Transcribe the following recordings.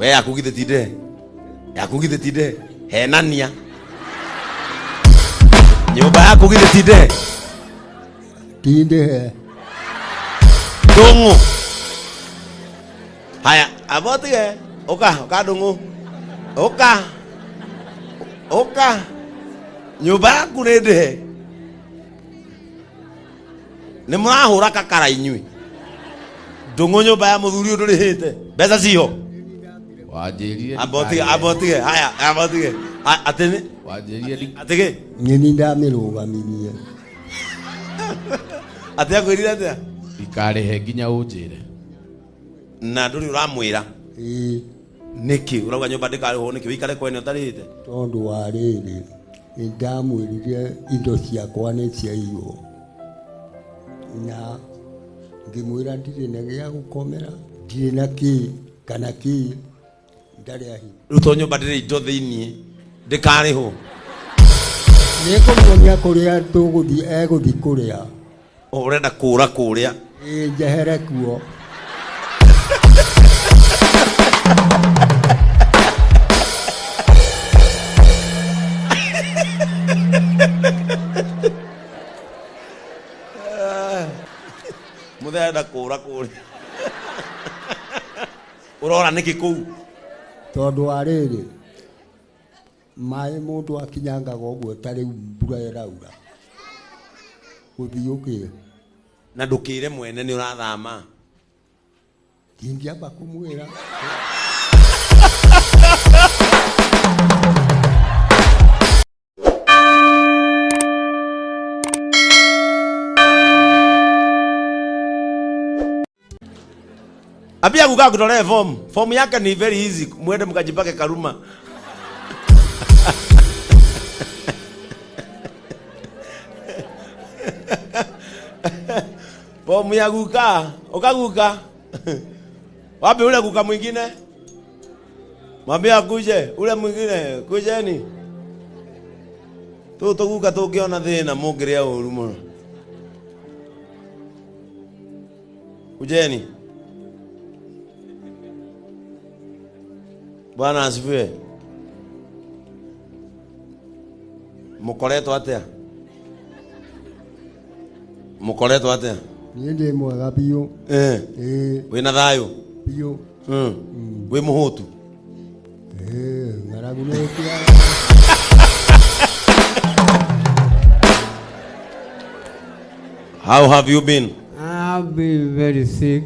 We yaku githĩ ti ndĩhe? Yaku githĩ ti ndĩhe? Henania. Nyũmba yaku githĩ ti ndĩhe? Ti ndĩhe. Ndũng'ũ. Haya, amba ũtige. Ũka, ũka Ndũng'ũ. Ũka. Ũka. Nyũmba yaku nĩ ndĩhe. Nĩ mũrahũra kakara inyuĩ. Ndũng'ũ nyũmba ya mũthuri ũyũ ndũrĩhĩte. Mbeca ciho. Wanjĩrire Amba ũtige, amba ũtige. Haya, amba ũtige. Atĩ nĩ wanjĩrire atĩ kĩ? Nĩ ndamĩrũgamirie. Atĩ akwĩrire atĩa? ndikarĩhe nginya ũnjĩre. Na ndũrĩ ũramwĩra. Ĩĩ. Nĩkĩ ũrauga nyũmba ndĩkarĩhwo nĩkĩ wĩikare kwene ũtarĩhĩte? Tondũ wa rĩrĩ, nĩ ndamwĩrire indo ciakwa nĩ ciaiywo. Na ngĩmwĩra ndirĩ na gĩa gũkomera, ndirĩ na kĩ kana kĩ, ndarĩ ahi. Rĩu to nyũmba ndĩrĩ indo thĩiniĩ ndĩkarĩhwo. Nĩngũmuonia kũrĩa tũgũthiĩ, egũthiĩ kũrĩa. Ũrenda kũra kũrĩa. Ĩĩ, njehere kuo. Mũthee arenda kũra kũrĩa. Ũrora nĩkĩ kũu? Tondũ wa rĩrĩ, maĩ mũndũ akinyangaga ũguo ta rĩu mbura ĩraura. Gũthiĩ ũkĩ. Na ndũkĩre mwene nĩ ũrathama. Ndingĩamba kũmwĩra. Ambia kukaa kutolee form. Form yake ni very easy. Mwende mkajipake karuma. Fomu ya guka, ukaguka. Wapi ule guka mwingine? Mwambie akuje, ule mwingine, kujeni. Tu tuguka tungiona thina mungiria uru muno. Kujeni. Bwana asifiwe. Mukoretwo atia? Mukoretwo atia? Niĩ ndĩ mwega biũ. Eh. Ĩĩ. Wĩna thayũ? Biũ. Wĩ mũhũtu? Ĩĩ, ng'aragu nĩ ĩkĩaga. How have you been? I've been very sick.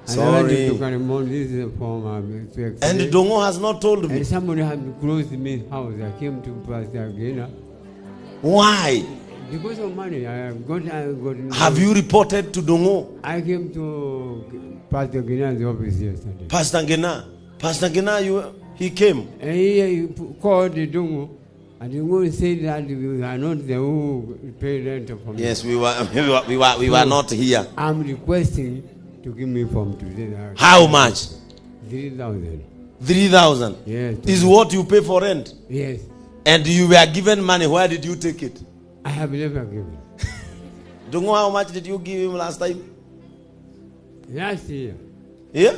And I went Sorry. to Karimon. This is a form of to And explain. Dongo has not told me. And somebody had closed me house. I came to Pastor Gina. Why? Because of money. I got Have you reported to Dongo? I came to Pastor Gina's office yesterday. Pastor Gina. Pastor Gina, he came. And he called the Dungu, and the Dungu said that we are not the who pay rent for me. Yes, we were not here. I'm requesting to give me from today. How much? 3,000. 3,000? Yes. Is what you pay for rent? Yes. And you were given money. Where did you take it? I have never given. Dungu, how much did you give him last time? Last year. Yeah?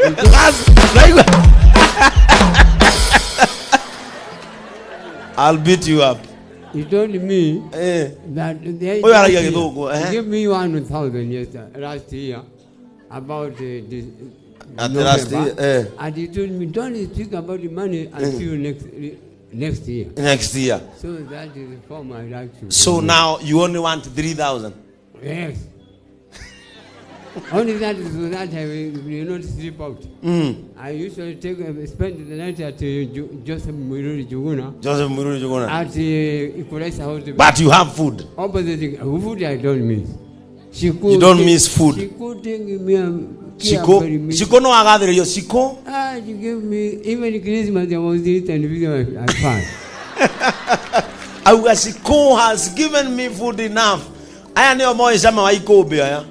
Last, like, I'll beat you up. He told me that they Oh, yeah, yeah, yeah, go, eh. give me 1,000 last year about this At the last November. year, eh. And he told me, don't speak about the money until next year. Next year. So that is the form I like to. So do. now you only want 3,000. Yes. Only that is so that I will not sleep out. I usually spend the night at Joseph Muiruri Njuguna. Joseph Muiruri Njuguna. At Equalizer House. But you have food. Opposite, food I don't miss. She could You don't take, miss food. She could take me a Shiko, very meat. Shiko no agathĩrĩrio Shiko. She gave me even Christmas I was eating and video I found. Auga Shiko has given me food enough. Aya nĩo moĩ cama wa ikũmbĩ aya.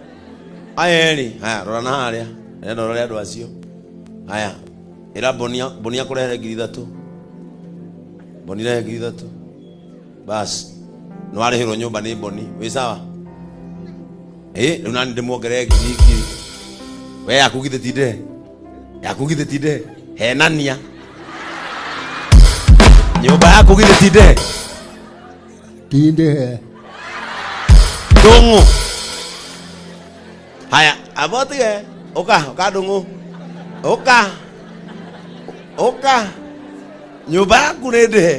Aya erĩ, aya rora na harĩa. Enda ũrore andũ acio. Aya, ĩra Bonia, Bonia kũrehere ngiri ithatũ. Boni rehe ngiri ithatũ. Bas, nĩ warĩhĩrwo nyũmba nĩ Boni. Wĩ sawa? Rĩu nani ndĩmuongerere ngiri ngiri. We yaku githĩ ti ndĩhe? Yaku githĩ ti ndĩhe? Henania. Nyũmba yaku githĩ ti ndĩhe? Ti ndĩhe. Ndũng'ũ. Haya, abotige. Ũka, ũka Ndũng'ũ. Ũka. Ũka. Nyũmba yaku nĩ ndĩhe.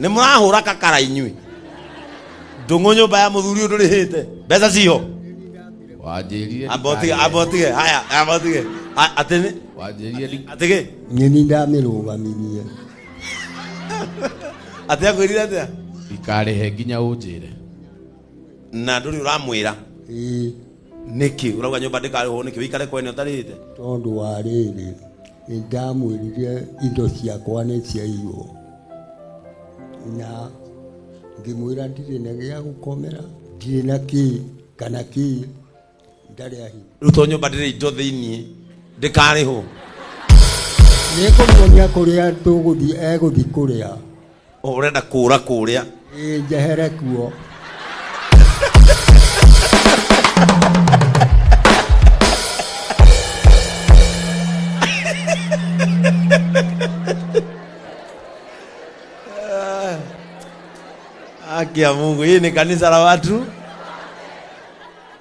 Nĩ mũrahũra kakara inyuĩ. Ndũng'ũ nyũmba ya mũthuri ũyũ ndũrĩhĩte. Mbeca ciho. Wanjĩrire Abotige, ndikarĩhe. abotige. Haya, abotige. Atĩ nĩ Wanjĩrire ndi- atĩ kĩ? Nyeni ndamĩrũgamirie. Atĩ akwĩrire atĩa? Ndikarĩhe nginya ũnjĩre. Na ndũrĩ ũramwĩra. Ĩĩ. Nĩkĩ ũrauga nyũmba ndĩkarĩhwo nĩkĩ wĩikare kwene ũtarĩhĩte? Tondũ wa rĩrĩ, nĩndamwĩrire indo ciakwa nĩ ciaiywo. Na ngĩmwĩra ndirĩ na gĩa gũkomera, ndirĩ na kĩ kana kĩ, ndarĩ ahi. Rĩu to nyũmba ndĩrĩ indo thĩiniĩ ndĩkarĩhwo. Nĩngũmuonia kũrĩa tũgũthiĩ, egũthiĩ kũrĩa. Ũrenda kũra kũrĩa. Ĩĩ, njehere kuo. Haki ya Mungu, hii ni kanisa la watu.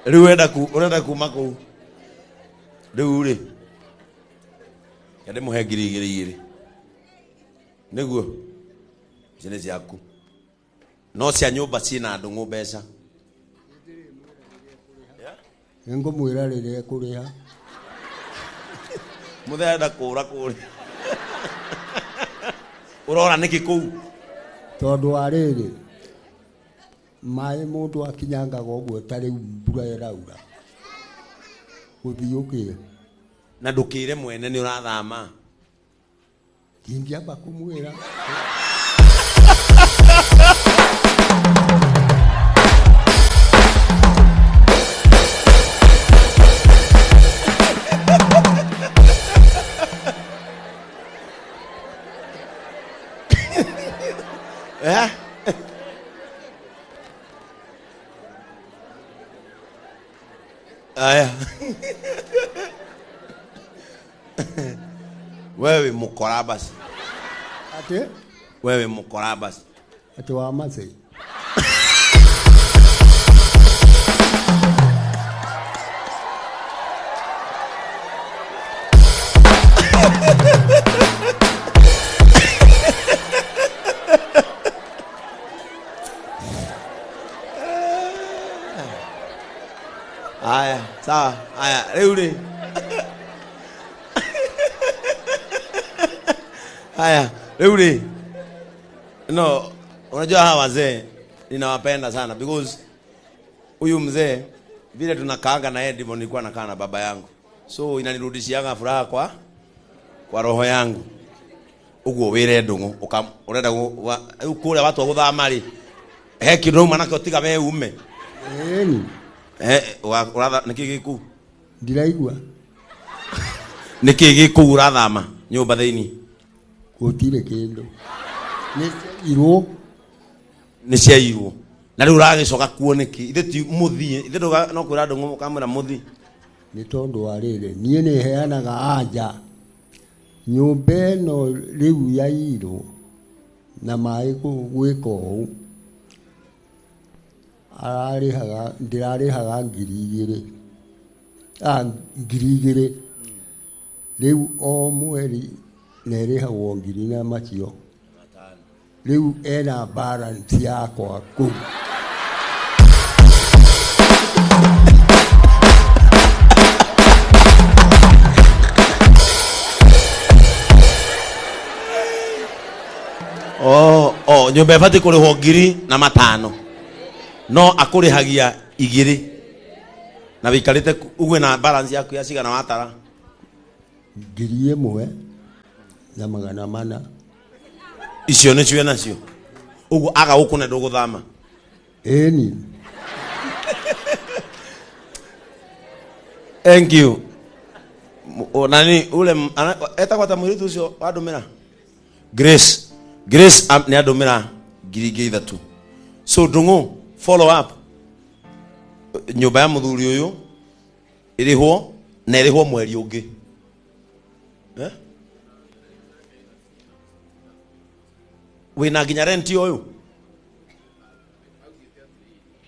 Rĩu ũrenda ku ũrenda kuma kũu. Rĩu rĩ. Kende mũhe ngiri igĩrĩ igĩrĩ. Nĩguo. Ici nĩ ciaku. No cia nyũmba ciĩna ndũng'ũ mbeca. Nĩngũmwĩra rĩrĩa ekũrĩha. Mũthee arenda kũra kũrĩa. Ũrora nĩkĩ kũu? Tondũ wa rĩrĩ, maĩ mũndũ akinyangaga ũguo ta rĩu mbura ĩraura. Gũthiĩ ũkĩe. Na ndũkĩre mwene nĩ ũrathama. Ndingĩamba kũmwĩra. Eh? Aya. Wewe mukora basi. Atĩ? Wewe mukora basi. Atĩ wa Masai. Aya, sawa. Aya, rĩu rĩ. Haya, rĩu rĩ. No, unajua hawa wazee ninawapenda sana because huyu mzee vile tunakaanga na yeye ndivyo nilikuwa nakaa na baba yangu. So inanirudishiaga furaha kwa roho yangu. Uguo wire ndungu urenda riu kuria watu guthama ri he kindu uma nakio tiga we ume. Ĩni. Uratha niki giku? Ndiraigua. Niki giku urathama nyumba thiini? Gutire kindu. Ni irwo. Ni ciairwo. Na riu uragicoka kuo niki? Ithe ti muthie. Ithe nduga no kwira andu ukamwira muthie. Ni tondu wa riri, nie ni heanaga anja. Nyumba ĩno rĩu yairwo na maĩ gwĩka ũũ, ararĩhaga, ndĩrarĩhaga ngiri igĩrĩ. Ngiri igĩrĩ. Rĩu o mweri nĩ ĩrĩhagwo ngiri na macio. Rĩu ena balance yakwa kũu. Oh, oh, nyũmba ĩbatiĩ kũrĩhwo ngiri na matano. No akũrĩhagia igĩrĩ. Na wĩikarĩte ũguo na balance yaku ya cigana watara? Ngiri ĩmwe na magana mana. Icio nĩcio nacio. Ũguo aga gũkũne ndũgũthama. Ĩni. Thank you. Nani ule etagwo ta mũirĩtu ũcio wandũmĩra? Grace. Grace nĩ andũmĩra ngiri ingĩ ithatũ. So ndũng'ũ follow up. Nyũmba ya mũthuri ũyũ Ĩrĩhwo na ĩrĩhwo mweri ũngĩ. Eh? Wĩna nginya rent ũyũ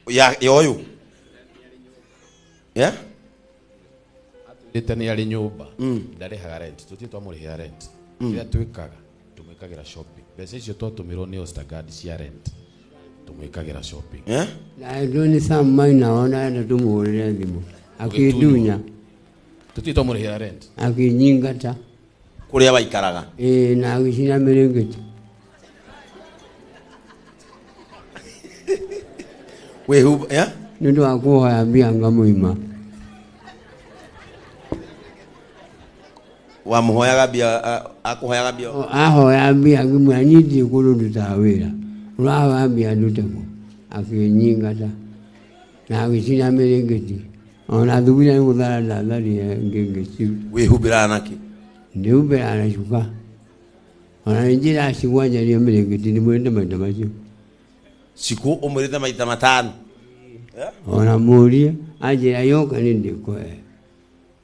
ya ya ũyũ, yeah? Rĩte nĩ arĩ nyũmba, ndarĩhaga rent, tũtirĩ twamũrĩhĩra rent. Kĩrĩa twĩkaga, tũmwĩkagĩra shopping. Mbeca icio twatũmĩrwo nĩ Oysterguard cia rent, tũmwĩkagĩra shopping. Yeah? Na ndoni some maina ona enda tumuhurire thimu akindunya. Tũtirĩ twamũrĩhĩra rent. Akinyingata. Kũrĩa waikaraga. Ĩĩ, na agĩcina mĩrĩngĩti. Wĩhumba, yeah? Nĩ ũndũ wa kũhoya mbia ngamũima. Wamũhoyaga mbia, akũhoyaga mbia? Ahoya mbia ngĩmwĩra niĩ ndirĩ kũndũ ndutaga wĩra, ũrahoya mbia ndute kũ? Akĩnyingata na agĩcina mĩrĩngĩti. Ona thugire nĩ gũthara ndatharire ngĩngĩciruta. Wĩhumbĩraga nakĩ? Ndĩhumbĩraga na cuka. Ona nĩ njĩra cigwanjaria mĩrĩngĩti ndĩmwĩrĩte maita macio. Cikũ ũmwĩrĩte maita matano. Ona mũrie anjĩra yoka nĩ ndĩkũhe.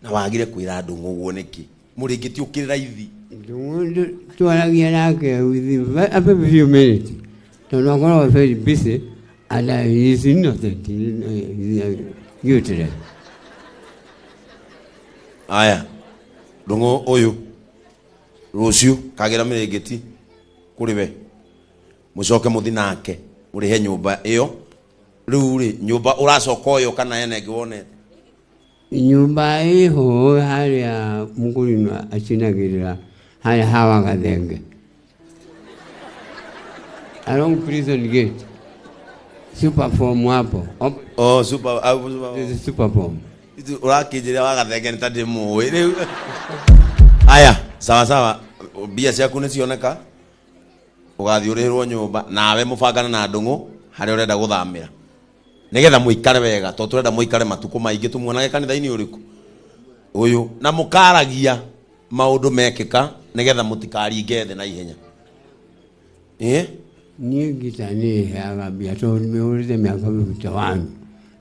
Na wagire kwĩra Ndũng'ũ ũguo nĩkĩ? Mũrĩngĩti ũkĩrĩ raithi. Ndũng'ũ twaragia nake within a very few minutes. Tondũ akoragwo very busy and he is innocent, he is guiltless. Aya, Ndũng'ũ ũyũ rũciũ kagĩra mĩrĩngĩti kũrĩ we, mũcoke mũthi nake mũrĩhe nyũmba ĩyo. Rĩu rĩ, nyũmba ũracoka ũyũ kana ena ĩngĩ wonete? Nyũmba ĩho harĩa mũkũrinũ acinagĩrĩra harĩa hawa Gathenge. Along prison gate. Super form hapo. Oh, super, au, super. This is super form. Itu ũrakĩnjĩra wa Gathenge nĩ ta ndĩmũĩ rĩu. Aya, sawa sawa, mbia ciaku nĩ cioneka, ũgathiĩ ũrĩhĩrwo nyũmba, nawe mũbangane na Ndũng'ũ harĩa ũrenda gũthamĩra. Nĩgetha mũikare wega, tondũ tũrenda mũikare matukũ maingĩ, tũmuonage kanitha-inĩ ũrĩkũ? Ũyũ. Na mũkaragia maũndũ mekĩka, nĩgetha mũtikaringe thĩ na ihenya. Ĩ? Niĩ ngita nĩ heaga mbia tondũ nĩmĩhũrĩte mĩaka 51.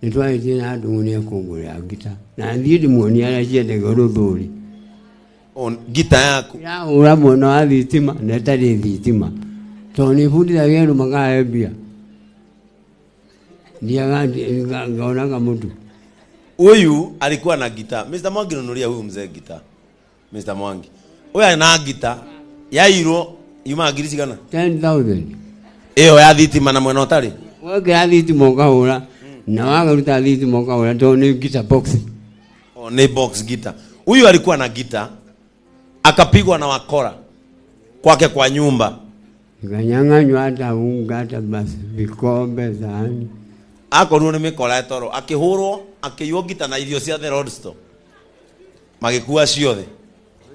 Nĩ twarĩtie na Ndũng'ũ nĩ ekũngũrĩra ngita. Na thiĩ ndĩmuonie arĩa ciendagio rũthũri. O, ngita yaku. Ĩrahũra mwena wa thitima na ĩtarĩ thitima. Tondũ nĩ bundithagia andũ makahe mbia. Ndiaga ngaonaga mũtu. Huyu alikuwa na gita. Mr. Mwangi, nunulia huyu mzee gita. Mr. Mwangi. Huyu ana gita yairwo yuma ngiri cigana? 10,000. Ĩyo ya thitima na mwena ũtarĩ? Wekĩra thitima ũkahũra na wagaruta thitima ũkahũra tondũ nĩ gita box. Oh, nĩ box gita. Huyu alikuwa na gita akapigwa na wakora kwake kwa nyumba. Ikanyang'anywa hata unga hata basi vikombe sahani. Akorirwo nĩ mĩkora toro akĩhũrwo akĩiywo ngita na irio cia the road store. Magĩkua ciothe.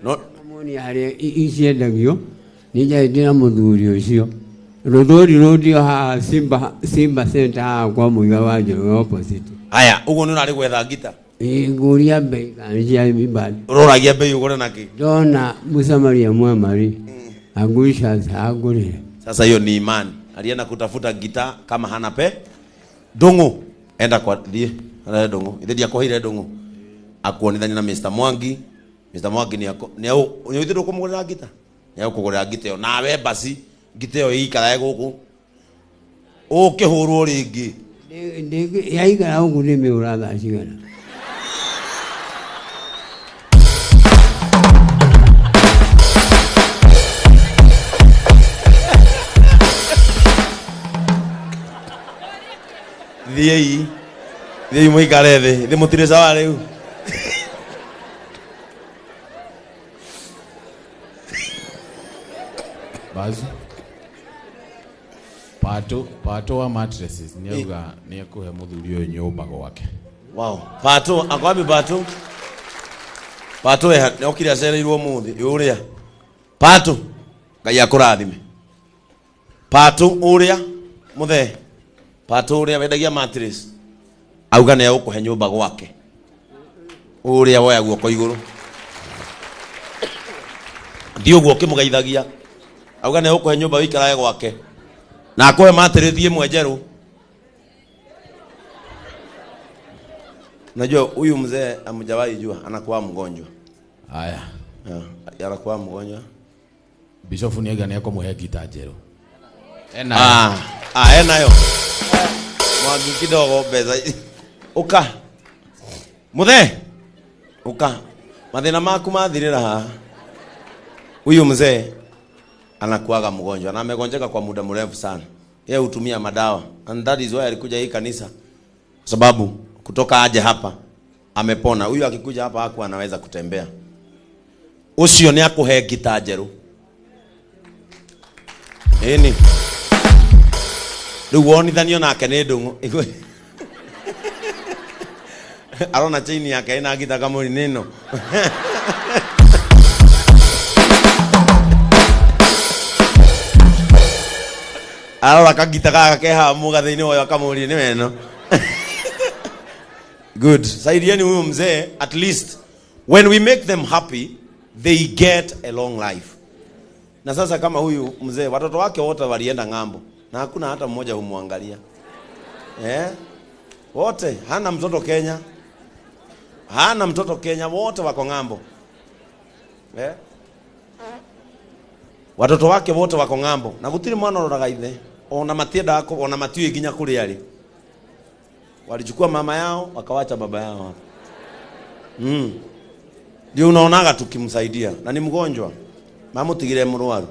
No Moni harĩa iciendagio nĩ njarĩtie na mũthuri ũcio. Rũthũri rũndio haha Simba Center haha kwa Mũiga wa Njoroge opposite. Haya, ũguo nĩ ũrarĩ gwetha ngita? Ĩ, ngũria mbei kana nĩ cia ibandi. Ũroragia mbei ũgũre na kĩ? Ndona Mũsamaria mwema rĩ, angurisha angũrĩre. Sasa hiyo ni imani. Alienda kutafuta gita kama hana pe. Ndũng'ũ enda kwa thiĩ arehe Ndũng'ũ. Ithe ndiakũheire Ndũng'ũ. Akuonithania na Mr. Mwangi. Mr. Mwangi nĩ ako nĩ au nĩ ithe ndũkũmũgũrĩra ngita. Nĩ akũgũrĩra ngita ĩyo. Nawe basi ngita ĩyo ĩikarage gũkũ. Ũkĩhũrwo rĩngĩ. Yaikara gũkũ ndĩmĩhũra thaa cigana? Thiĩi. Thiĩi mũikare thĩ. Thĩ mũtirĩ sawa rĩu. Bazu. Pato wa mattresses nĩ auga nĩ ekũhe mũthuri ũyũ nyũmba gwake. Wow. Pato, akwapi Pato? Pato eha, nĩ okire acereirwo ũmũthĩ, ũrĩa. Pato, Ngai akũrathime. Pato ũrĩa mũthee. Pato ũrĩa wendagia mattress. Auga nĩ egũkũhe nyũmba gwake. Ũrĩa woya guoko igũrũ. Thiĩ ũguo ũkĩmũgeithagia. Auga nĩ egũkũhe nyũmba ũikarage gwake. Na akũhe mattress ĩmwe njerũ. Unajua huyu mzee amjawahi jua anakuwa mgonjwa. Haya. Yeah, anakuwa mgonjwa. Bishop niega nĩ ekũmũhe ngita njerũ. Ena. Ah, ah enayo. Mwangi kidogo mbeca. Uka. Muthe. Uka. Mathĩna maku mathirĩra haha. Huyu mzee anakuaga mgonjwa na amegonjeka kwa muda mrefu sana. Yeye hutumia madawa and that is why alikuja hii kanisa, kwa sababu kutoka aje hapa amepona. Huyu akikuja hapa hakuwa anaweza kutembea. Ucio nĩ akũhe ngita njerũ. Ĩni rĩu wonithanio nake nĩ ndũng'ũ. Arona chaini yake ĩna ngita kamũri nĩ ĩno. Arora kangita gaka ke haha mũgathĩ-inĩ wayo akamũria nĩ weno. Good. Saidieni huyu mzee at least when we make them happy they get a long life. Na sasa kama huyu mzee watoto wake wote walienda ng'ambo na hakuna hata mmoja humwangalia. Eh? Wote hana mtoto Kenya. Hana mtoto Kenya, wote wako ng'ambo. Eh? Watoto wake wote wako ng'ambo na gutiri mwana uroraga ithe ona matiendaga ona matiũĩ nginya kũrĩa arĩ. Walichukua mama yao wakawacha baba yao hapa. Ndio unaonaga tukimsaidia na ni mgonjwa. Mamutigire mrwaru.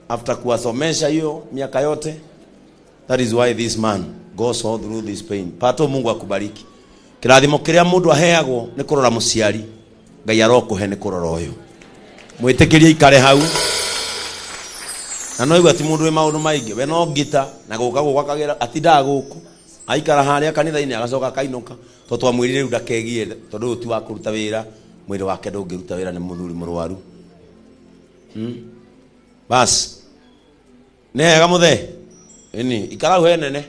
After kuwasomesha hiyo miaka yote, that is why this man goes all through this pain. Pato, Mungu akubariki. Kirathimo kiria mundu aheagwo ni kurora muciari, Ngai arokuhe ni kurora uyu. Mwitikirie ikare hau. Na no igua ti mundu wi maundu maingi, we no ngita na guka gwakagira atindaga guku. Aikara haria kanitha-inĩ agacoka akainũka tondũ twamwĩrire rĩu ndakegie tondũ ũyũ ti wa kũruta wĩra, mwĩrĩ wake ndũngĩruta wĩra, nĩ mũthuri mũrwaru. Bas nĩ hega mũthee, ĩni ikara hau he nene,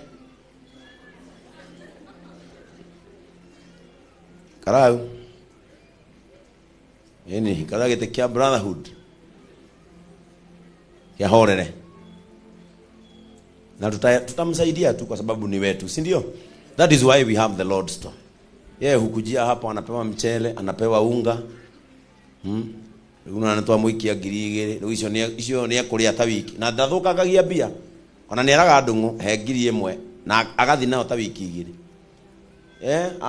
ikara hau, ĩni ikara gĩtĩ kĩa brotherhood kĩa horere na tutamsaidia tu kwa sababu ni wetu, si ndio? That is why we have the Lord's store. Yeye hukujia hapo anapewa mchele, anapewa unga. Rĩu na twamũikia 2,000, rĩu icio nĩ icio nĩ ekũrĩa ta wiki. Na ndathũkangagia mbia. Ona nĩ eraga ndũng'ũ he 1,000 na agathi nayo ta wiki igĩrĩ.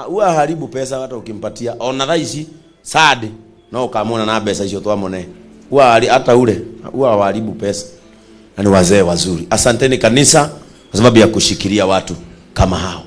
Huwa haribu pesa hata ukimpatia. Ona thaa ici sad no ukamwona na mbeca icio twamone. Huwa hata ule huwa haribu pesa. Na ni wazee wazuri. Asanteni kanisa kwa sababu ya kushikilia watu kama hao.